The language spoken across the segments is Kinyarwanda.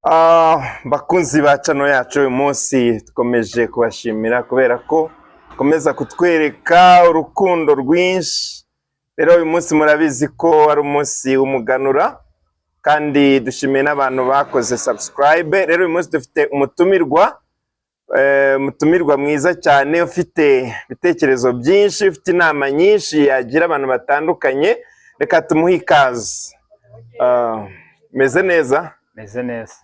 Bakunzi ba channel yacu, uyu munsi dukomeje kubashimira kubera ko komeza kutwereka urukundo rwinshi. Rero uyu munsi murabizi ko ari umunsi w'umuganura, kandi dushimiye n'abantu bakoze subscribe. Rero uyu munsi dufite umutumirwa mwiza cyane, ufite ibitekerezo byinshi, ufite inama nyinshi yagira abantu batandukanye. Reka tumuhe ikaze. Meze neza? Meze neza.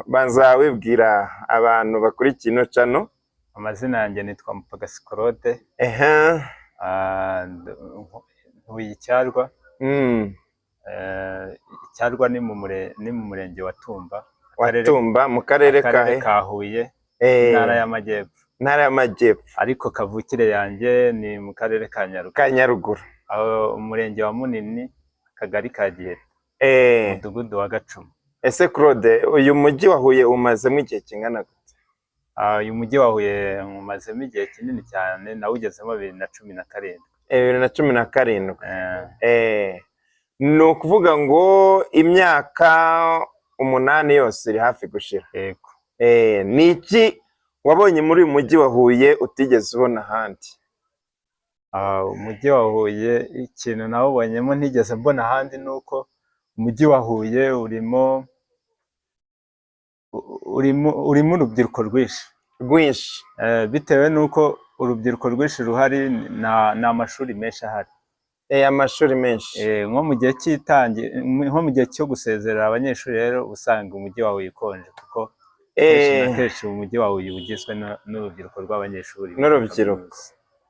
Banza wibwira abantu bakurikiye ino channel. Amazina yanjye nitwa Mupagasi Claude. Ntuye Icyarwa. Icyarwa ni mu murenge wa Tumba, Watumba mu karere akarere kahe? ka Huye, intara y'Amajyepfo. Intara y'Amajyepfo. Ariko kavukire yanjye ni mu karere ka Nyaruguru. Ka Nyaruguru. Aho umurenge wa Munini, akagari ka Giheta, umudugudu wa Gacuma. Ese Claude, uyu mujyi wa Huye umazemo igihe kingana gute? Uyu mujyi wa Huye nywumazemo igihe kinini cyane, nawugezemo 2017. 2017. Eh. Ni ukuvuga ngo imyaka 8 yose iri hafi gushira. Yego. Ni iki wabonye muri uyu mujyi wa Huye utigeze ubona ahandi? Umujyi wa Huye, ikintu nawubonyemo ntigeze mbona ahandi ni uko umujyi wa Huye urimo urubyiruko rwinshi. Rwinshi. Bitewe n'uko urubyiruko rwinshi ruhari, ni amashuri menshi ahari. Amashuri menshi. Nko mu gihe cy'itangi, nko mu gihe cyo gusezerera abanyeshuri rero, usanga umujyi wa Huye ukonje, kuko kenshi na kenshi umujyi wa Huye ugizwe n'urubyiruko rw'abanyeshuri. N'urubyiruko.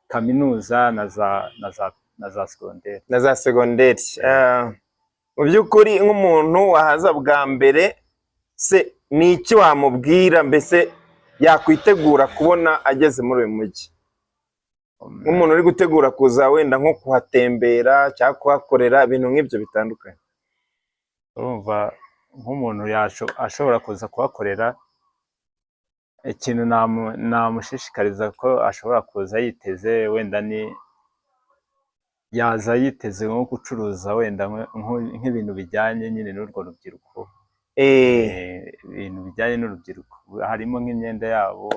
Kaminuza na za segonderi. Na za segonderi. Mu by'ukuri, nk'umuntu wahaza bwa mbere se, ni iki wamubwira, mbese yakwitegura kubona ageze muri uyu mujyi, nk'umuntu uri gutegura kuza wenda nko kuhatembera cyangwa kuhakorera ibintu nk'ibyo bitandukanye? Urumva, nk'umuntu ashobora kuza kuhakorera, ikintu namushishikariza ko ashobora kuza yiteze, wenda ni yaza yiteze nko gucuruza wenda nk'ibintu bijyanye nyine n'urwo rubyiruko. Ibintu bijyanye n'urubyiruko harimo nk'imyenda yabo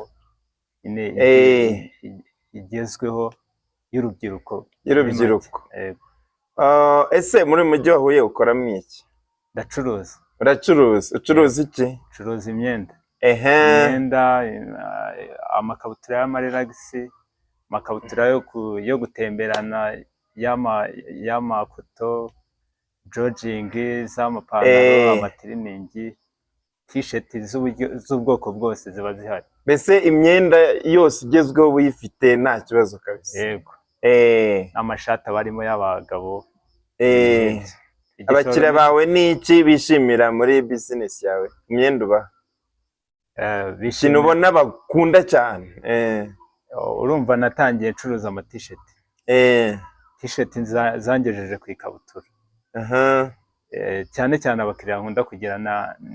nyine igezweho y'urubyiruko. Y'urubyiruko. Yego. Ese muri uyu mujyi wa Huye ukoramo iki? Ndacuruza. Uracuruza? Ucuruza iki? Ncuruza imyenda. Imyenda, amakabutura y'amarelagisi, amakabutura yo gutemberana y'amakoto, jogging z'amapantaro, amatiriningi, tisheti z'ubwoko bwose ziba zihari. Mbese imyenda yose igezweho uba uyifite, nta kibazo kabisa? Yego. N'amashati aba arimo y'abagabo. Igishoro Abakiriya bawe ni iki bishimira muri bizinesi yawe, imyenda ubaha? Ikintu ubona bakunda cyane. Urumva, natangiye ncuruza amatisheti. Tisheti zangejeje ku ikabutura. Cyane cyane abakiriya nkunda kugira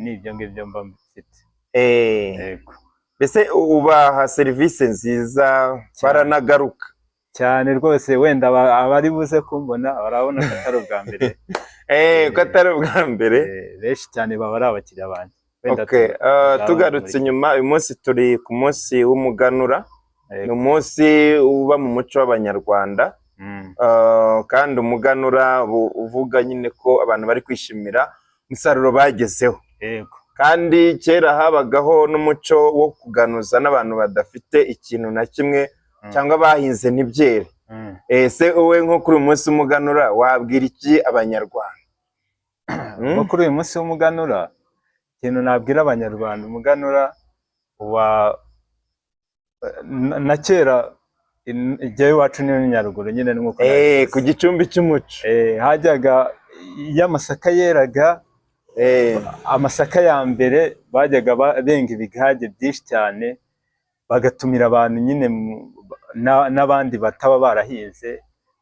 n'ibyo ngibyo mba mfite. Yego. Mbese ubaha serivisi nziza, baranagaruka? Cyane rwose. Wenda abari buze kumbona barabona ko atari ubwa mbere. Ko atari ubwa mbere. Benshi cyane baba ari abakiriya banjye. Wenda Okay. tuzabona Tugarutse inyuma, uyu munsi turi ku munsi w'umuganura. Ni umunsi uba mu muco w'Abanyarwanda. Kandi umuganura uvuga nyine ko abantu bari kwishimira umusaruro bagezeho. Kandi kera habagaho n'umuco wo kuganuza n'abantu badafite ikintu na kimwe cyangwa bahinze ntibyere. Ese wowe, nko kuri uyu munsi w'umuganura, wabwira iki Abanyarwanda? Nko kuri uyu munsi w'umuganura, ikintu nabwira Abanyarwanda, umuganura wa na kera igihe iwacu ni Nyaruguru nyine, nk'uko nabivuze. Ku gicumbi cy'umuco. Hajyaga iyo amasaka yeraga, amasaka ya mbere, bajyaga benga ibigage byinshi cyane, bagatumira abantu nyine n'abandi bataba barahinze,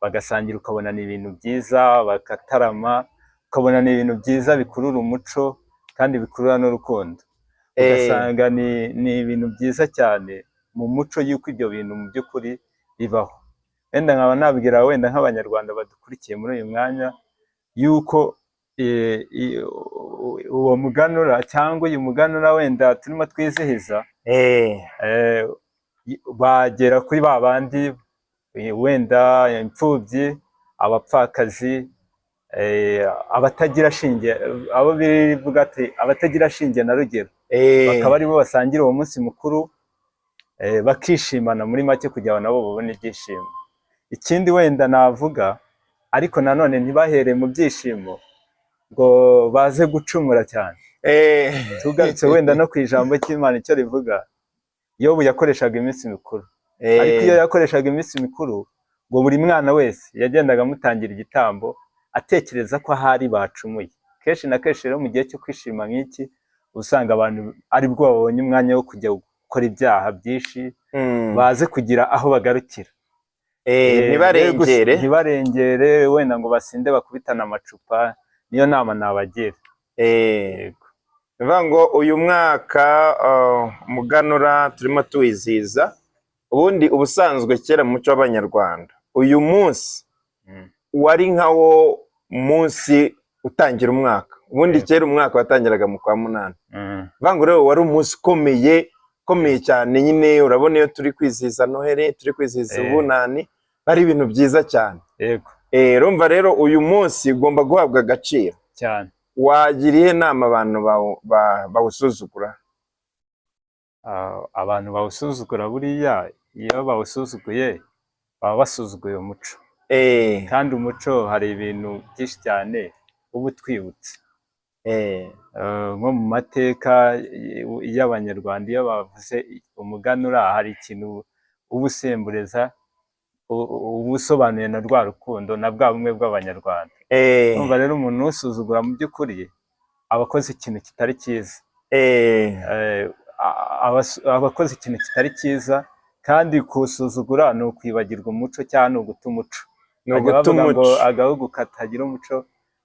bagasangira, ukabona ni ibintu byiza, bagatarama, ukabona ni ibintu byiza bikurura umuco kandi bikurura n'urukundo. Ugasanga ni ibintu byiza cyane mu muco y'uko ibyo bintu mu by'ukuri bibaho. Wenda nkaba nabwira wenda nk'Abanyarwanda badukurikiye muri uyu mwanya y'uko Uwo muganura cyangwa uyu muganura wenda turimo twizihiza, bagera kuri ba bandi, wenda imfubyi, abapfakazi, abatagira shinge, abo bivuga ati abatagira shinge na rugero, bakaba aribo basangira uwo munsi mukuru, bakishimana muri make kugira ngo nabo babone ibyishimo. Ikindi wenda navuga, ariko nanone ntibahere mu byishimo ngo baze gucumura cyane. Tugarutse wenda no ku ijambo cy'Imana icyo rivuga, Yobu yakoreshaga iminsi mikuru, ariko iyo yakoreshaga iminsi mikuru ngo buri mwana wese yagendaga amutangira igitambo atekereza ko ahari bacumuye. Kenshi na kenshi rero mu gihe cyo kwishima nk'iki usanga abantu aribwo babonye umwanya wo kujya gukora ibyaha byinshi, baze kugira aho bagarukira. Ntibarengere. Ntibarengere wenda ngo basinde bakubitane amacupa. Niyo nama nabagira. Yego. Ni ukuvuga ngo uyu mwaka umuganura turimo tuwizihiza, ubundi ubusanzwe kera mu muco w'Abanyarwanda uyu munsi wari nka wo munsi utangira umwaka. Ubundi kera umwaka watangiraga mu kwa munani. Bivuga ngo rero wari umunsi ukomeye, ukomeye cyane nyine. Urabona iyo turi kwizihiza Noheli, turi kwizihiza Ubunani, ari ibintu byiza cyane. Urumva rero uyu munsi ugomba guhabwa agaciro. Cyane. Wagira iyihe nama abantu bawusuzugura? Abantu bawusuzugura, buriya iyo bawusuzuguye baba basuzuguye umuco. Kandi umuco hari ibintu byinshi cyane uba utwibutsa. Nko mu mateka y'Abanyarwanda, iyo bavuze umuganura hari ikintu uba usembureza, uba usobanuye na rwa rukundo na bwa bumwe bw'Abanyarwanda. Urumva rero umuntu usuzugura mu by'ukuri aba akoze ikintu kitari cyiza. Aba akoze ikintu kitari cyiza, kandi kuwusuzugura ni ukwibagirwa umuco cyangwa ni uguta umuco. Ni Bajya uguta bavuga ngo umuco. agahugu katagira umuco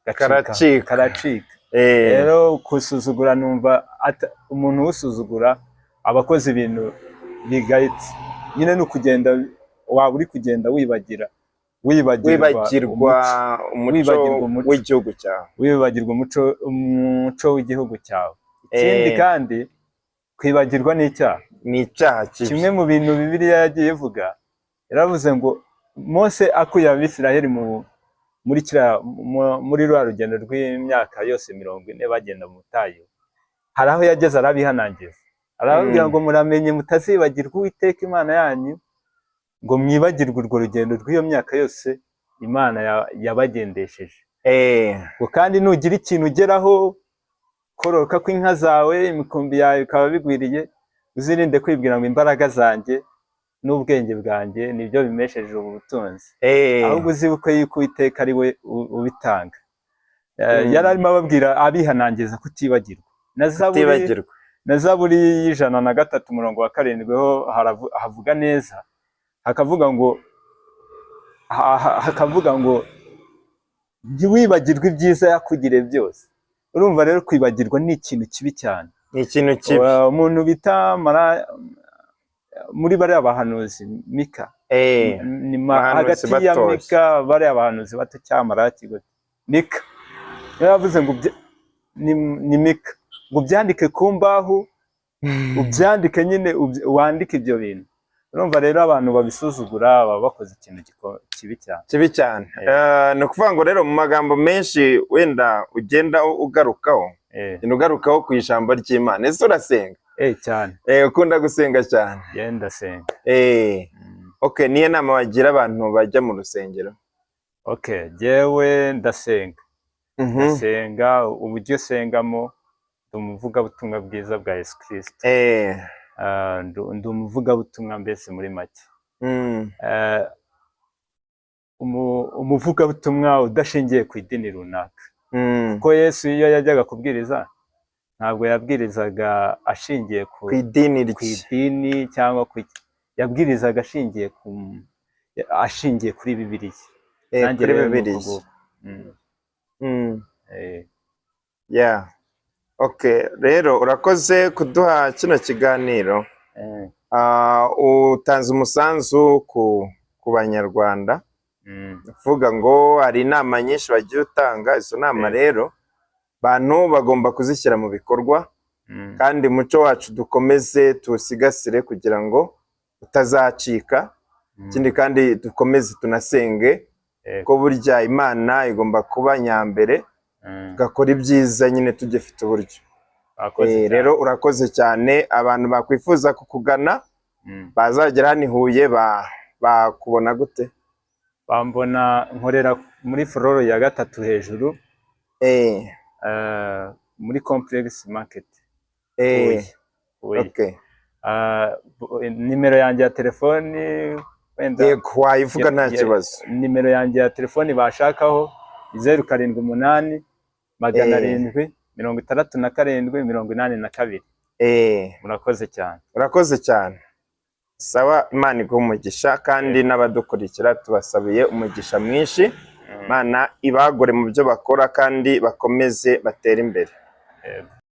gacika. Karacika. Karacika. Rero kusuzugura numva umuntu usuzugura aba akoze ibintu bigayitse nyine, ni ukugenda waba uri kugenda wibagira wibagirwa wibagirwa umuco. Umuco Wibagirwa umuco. w'igihugu cyawe. Wibagirwa umuco w'igihugu cyawe. Ikindi kandi kwibagirwa ni icyaha. Ni icyaha kibi. Kimwe mu bintu Bibiliya yagiye ivuga, yaravuze ngo Mose akuye Abisiraheli muri kiriya muri rwa rugendo rw'imyaka yose 40 bagenda mu butayu, hari aho yageze arabihanangiza, arababwira ngo muramenye mutazibagirwa Uwiteka Imana yanyu, ngo mwibagirwe urwo rugendo rw'iyo myaka yose Imana yabagendesheje. Ngo kandi nugira ikintu ugeraho, kororoka kw'inka zawe, imikumbi yawe bikaba bigwiriye, uzirinde kwibwira ngo imbaraga zanjye n'ubwenge bwanjye nibyo bimesheje ubu butunzi, ahubwo uzibuke yuko Uwiteka ari we ubitanga. Yari arimo ababwira, abihanangiriza kutibagirwa. Na Zaburi, Kutibagirwa. na Zaburi y'103 umurongo wa 7 ho havuga neza, hakavuga ngo ntiwibagirwe ibyiza yakugiriye byose. Urumva rero kwibagirwa ni ikintu kibi cyane. Ni ikintu kibi. Umuntu bita muri bariya bahanuzi Mika, ni Abahanuzi hagati ya batoya. Mika, bariya bahanuzi bato cyangwa Maraki gute, Mika niwe yavuze ngo ni Mika ngo ubyandike ku mbaho, ubyandike nyine, wandike ibyo bintu. Urumva rero abantu babisuzugura baba bakoze ikintu kibi cyane. Kibi cyane. Ni ukuvuga ngo rero mu magambo menshi wenda ugenda ugarukaho, ugenda ugarukaho ku ijambo ry'Imana. Ese urasenga? Cyane. Ukunda gusenga cyane? Njyewe ndasenga. Okay, niyo nama wagira abantu bajya mu rusengero? Okay, jyewe ndasenga. Ndasenga, uburyo sengamo, ndi umuvugabutumwa bwiza bwa Yesu Kristo. Ndi umuvugabutumwa mbese muri make. Umuvugabutumwa udashingiye ku idini runaka. Kuko Yesu iyo yajyaga kubwiriza ntabwo yabwirizaga ashingiye Ku idini ku rye. idini cyangwa ku, yabwirizaga ashingiye kuri Bibiliya. Nanjye Kuri rero ni uko Bibiliya. nguko. Yeah. Okay, rero urakoze kuduha kino kiganiro. Utanze umusanzu ku Banyarwanda. Uvuga ngo hari inama nyinshi bagiye utanga, izo nama rero Abantu bagomba kuzishyira mu bikorwa, kandi umuco wacu dukomeze tuwusigasire kugira ngo utazacika. Ikindi kandi dukomeze tunasenge, ko burya Imana igomba kuba nyambere, tugakora ibyiza nyine tugifite uburyo. Urakoze cyane. Rero urakoze cyane. Abantu bakwifuza kukugana, bazagera hano i Huye, bakubona gute? Bambona, nkorera muri floor ya gatatu hejuru, muri complex market. Huye. Huye. Ah, nimero yanjye ya telefoni wenda? Yego, wayivuga, nta kibazo. Nimero yanjye ya telefoni bashakaho ni 078 767 82. Murakoze cyane. Urakoze cyane. Sawa, Imana iguhe umugisha, kandi n'abadukurikira tubasabiye umugisha mwinshi. Imana ibagure mu byo bakora kandi bakomeze batere imbere. Yego.